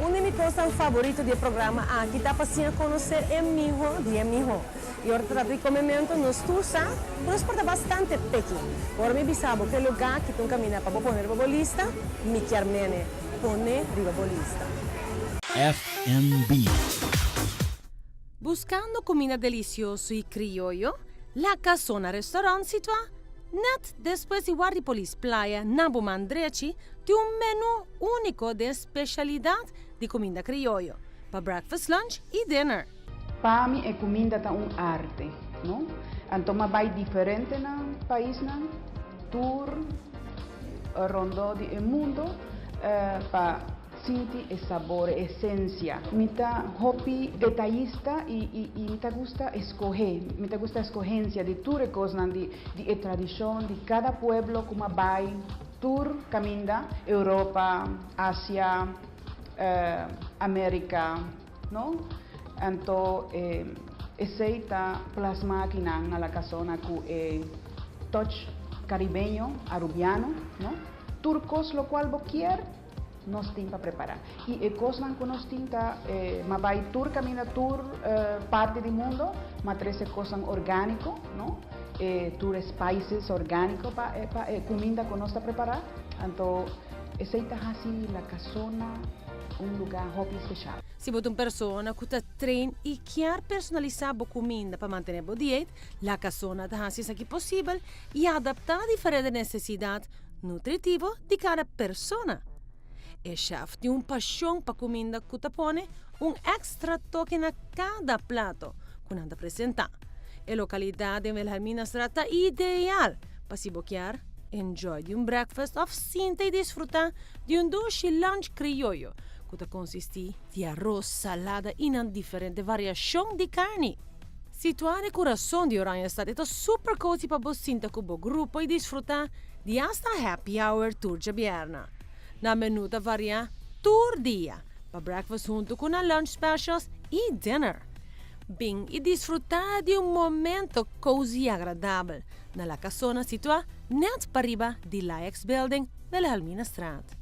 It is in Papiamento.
Un di mi cosnan favorito di e programa aki ta pa siña conoce e miho di e miho. Y ora ta trata di comemento, nos tur sa cu nos por ta bastante picky. Ora mi bisa bo cu e lugar aki ta un caminda pa bo pone riba bo lista, mi kier mene pone riba bo lista. FNB. Buscando cuminda delicioso y crioyo? La Casona Restaurant situa net despues di Wardi Polis Playa na bo man drechi tin un menu unico den specialidad di cuminda crioyo pa breakfast, lunch y dinner. Pa mi e cuminda ta un arte, no? Anto m'a bay diferente nan paisnan, tur rondó di e mundo pa sinti e sabor, e esencia. Mi ta hopi detayista y y mi ta gusta escoge, mi ta gusta escogencia di tur e cosnan di di e tradicion di cada pueblo cu m'a bay tur caminda, Europa, Asia, America, no? Anto esey ta plasma akinan na La Casona cu e touch caribeño, arubiano, no? Tur cos locual bo kier nos tin pa prepara. Y e cosnan cu nos tin ta m'a bay tur caminda, tur parti di mundo, m'a trece cosnan organico, no? E tur e spices organico pa pa e cuminda cu nos ta prepara. Anto esey ta haci La Casona un lugar hopi special. Si bo ta un persona cu ta train y kier personalisa bo cuminda pa mantene bo dieet, La Casona ta haci esaki posibel y adapta na diferente necesidad nutritivo di cada persona. E chef tin un pasion pa cuminda cu ta pone un extra toke na cada plato cu nan ta presenta. E localidad den Wilhelminastraat ta ideal pa si bo kier enjoy di un breakfast of sinta y disfruta di un dushi lunch crioyo cu ta consisti di aros, salada y nan diferente variacion di carni. Situa den curason di Oranjestad e ta super cozy pa bo sinta cu bo grupo y disfruta di hasta happy hour tur djabierna. Nan menu ta varia tur dia, pa breakfast hunto cu nan lunch specials y dinner. Bin y disfruta di un momento cozy y agradabel na La Casona situa net pariba di Laex Building, Wilhelminastraat.